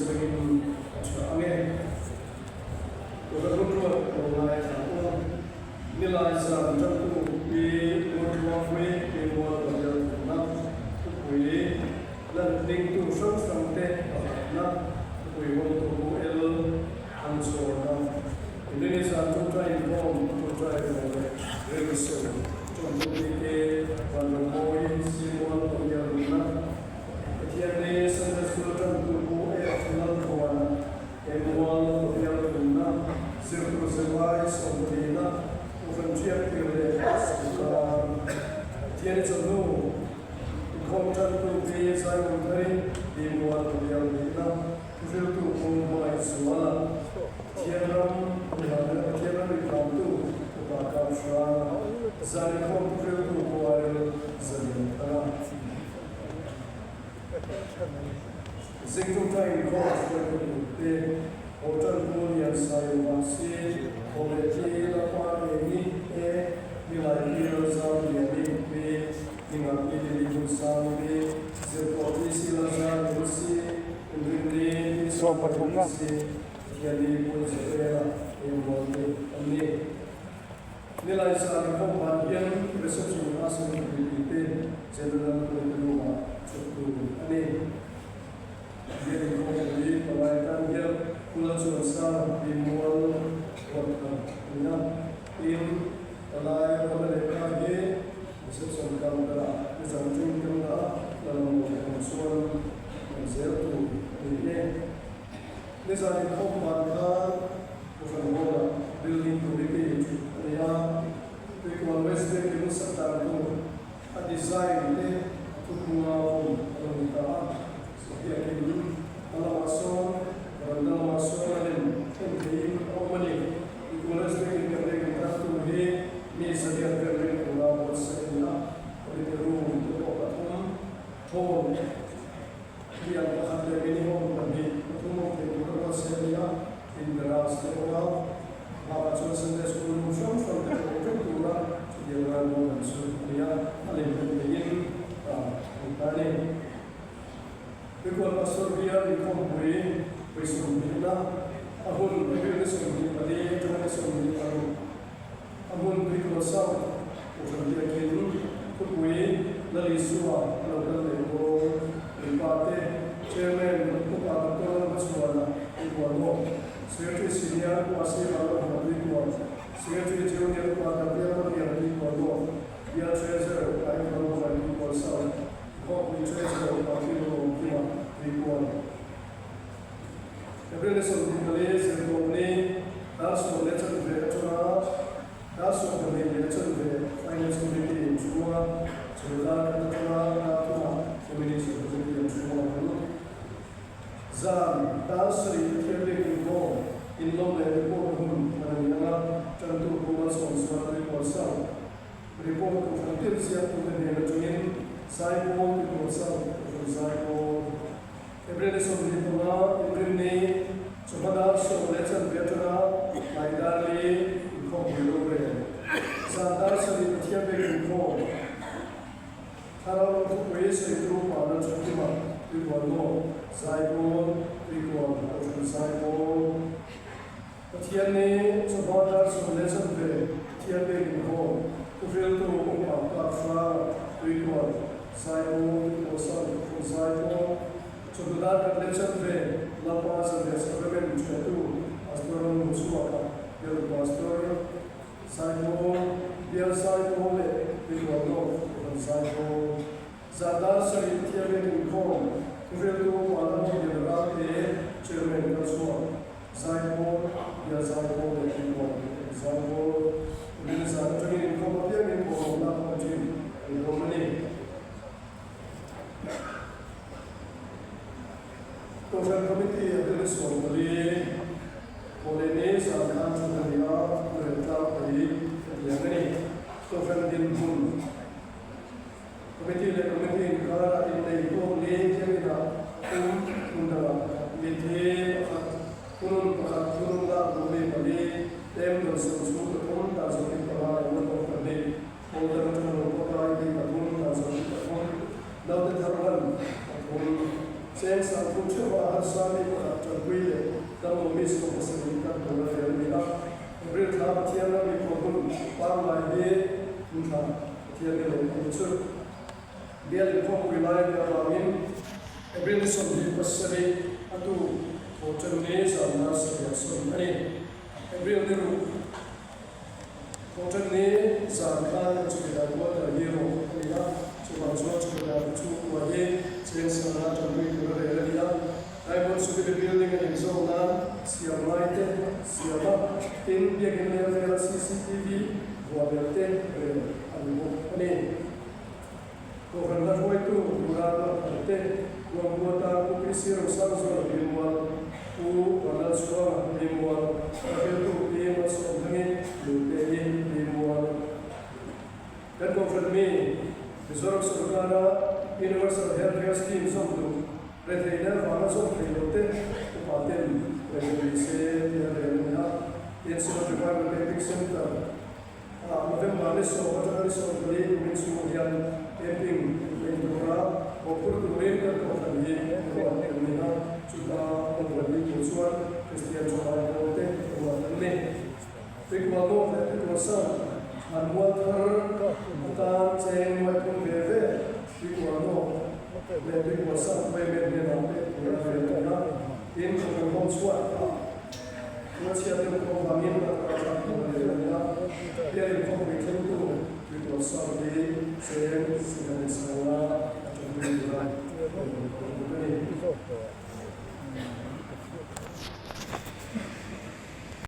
sengin a tha ang e. Kohhran hun ruat lo ngaithla u. Nilai zan tantu Pi Ngurtluangpui Pi Mualpalial thumna thupui lan tlingtu hrang hrangte pakhatna thupui hawngtu Pu El Thangchhawna Inrini zan tawngtai inkhawm tawngtai rual leh rilru tawngtu Pi K Vanrammawi Simualpalial thumna Pathian ni Sunday School tantu Pu F Lalthuana Engmual Hotel tumna zirtur zirlai sawmthihna Kohhran hriattir leh sawrkar Pathian i chawhnu inkhawm tantu pi Zaiwm Thari Tihmual Hotel nihna thuhriltu Pu Hmangaih Zuala Pathian ram Pathian ram inhlamtu Upa Kaphranga Zan inkhawm thuhriltu Pu Arel Zalianthanga. Zingtu tain khawm a hruai ka duh te, Hotel Pu Lian Sailo Mahse, Thaw leh Thi Lapa Eng-i e, Nilai Pi Lalzam Liani Pi, Ninga Pi Lily Hmunsang Pi, Zirtawh Pi Si Lalzar Lung Si, Inrinni Pi Samuel Lung Si, Thiani Pu Zepela Engmual te an ni. Nilai zan khawm ban hian reception a sawi pui te General Committee room ah chhuk tur a ni. Biakin khawmpui palai tan hian Kula chuan sang pi mual ruat kha a ni a. Tin, palai ruatna lehkha hi reception counter ah nizan tling kan dah a, la lam lo awm chuan lam zel tur a ni e. Nizan inkhawm ban khan Kohhran Hall-ah Building Committee a nei a, Tuikual West Bank in sak dan tur a design te thuphunga vawn a lo ni ta a. Biakin a lamah sawn veranda lamah sawn a lem en theihin a awm a ni. Tuikual West Bank in kan leng thar tur hi mi zalian vel reng tura buatsaih a ni a, committee room te pawh pathum hall Bial pakhat leh minimum pahnih pathum awm thei tur a buatsaih a ni a, tin garage te awm a, bakah chuan Sunday School room hrang hrang te pawh awm vek tura chutiang ran rual an chu a ni a, a lem hlen theihin a ni ta a ni. Tuikual Pastor Bial inkhawmpui pui sawmhnihna a hun April ni 24 atanga ni 26 a hmun Tuikual South Kohhran Biakin thupui Lal Isua a lo kal leh dawn Puipa te Chairman Upa Doctor Lalhmachhuana Tuikual North Secretary Senior Upa C Vanlalhuma Tuikual Secretary Junior Upa Gabriel Malian Tuikual North Bial Treasurer Upa M Vanlalhuma Tuikual South Khawpui Treasurer Upa P Lawmkima Tuikual April ni 24 Zirtawpni Dar 10:15 atanga Dar 12:15 Finance Committee in chhunga chhungkar kan atanga dar thuma Nomination Committee an chhung ang. Zan dar 7 Pathian bik inkhawm inlawm leh report hun hman a ni ang a, tantu Pu Malsawm chuan report sang report kohhran tir ziaktute hnen atangin Zaipawl report sang kohhran Zaipawl April ni 25 Inrinni chawhma dar 10:15 atanga tlai dar li inkhawmpui rorel. Zan dar 7 Pathian bek inkhawm Thlarau ram thupui sawitu Pâna Ṭhakima Tuikual North Zaipawl Tuikual Kohhran Zaipawl Pathian ni chawhma dar 10:15 Pathian bek inkhawm Thuhriltu Upa Kâphranga Tuikual Zaipawl Tuikual South Kohhran Zaipawl Chawhnu dar 4:15 Lalpa Zanriah Sacrament Ṭhiatu Pastor Ramhmuchhuaka Bial Pastor Zaipawl Bial Zaipawl leh Tuikual North Kohhran Zaipawl Zan dar 7 Pathian bek inkhawm Thuhriltu Upa Lalhmuhliana Râlte Chairman Kalchhuak Zaipawl, Bial Zaipawl leh Tuikual Zaipawl Rin zan atangin inkhawm apiangin kawlawmna a hman thin a ni dawn a ni. Kohhran Committee a bil 14 Thawhlehni zan khan thu a ni a, thurel tlangpui a tiang a ni. Kohhran dinhmun Committee leh Committee inkarah innei tawk ni biakinah um hmun dangah pakhat mithi pakhat, thunun pakhat, thunun lak duh mi pali, tlem dawn sawm chhung pathum, dan 25 leh naupang pahnih, pawl dang atanga lo pakai mi pathum, dan 23, naute thar hlan pathum, cheng 30,000 theuha harsa mi pakhat. Bial inkhawmpui lai nih avangin April ni 27 a tuk Thawhṭanni zan dar sarih sawn a ni. April ni ruk Thawhṭanni zan khan kan chawhmeh quarter hi rawh a ni a, chuvang chuan chawhmeh chhungkua hi cheng sanga ṭanpui tur a rel a ni a. Diamond Jubilee Building a inzawm nan siam ngai te siam a, tin biakinn leng vela cctv vuah belh te rel a ni bawk a ni. Kohhran hla hruaitu Pu Ralma Tharte, Luangbuata Pu PC Rosangzuala Hlimmual, Pu Vanlalchhuanga Hlimmual, Hla-hriltu Pi Malsawmthangi Lute-i Hlimmual. Kan kohhran mi Mizoram sorkara Universal Health Care Scheme zawm duh retheihna vanga zawm thei lo te upa ten rei ni se tih a rel a ni a. Tin, Synod Revival Camping Centre ah November ni sawm atanga ni 14 kumin chhung hian camping nei tura mawhphurh turin kan kohhran hi ruat kan ni a, chuta kan ruat ni tur chuan Kristian thalai pawl te ruat an ni. Tuikual North leh Tuikual South thlan mual thar atan cheng nuai thum ve ve Tuikual North leh Tuikual South Women hnenah pek tur a rel a ni a, tin kohhran hawng chhuat ah Ruachhia deuh pawh vangin a tar thlak tur a rel a ni a, Bialin khawpui thlengtu Tuikual South hi cheng singani sanga a tanpui tur a rel a ni.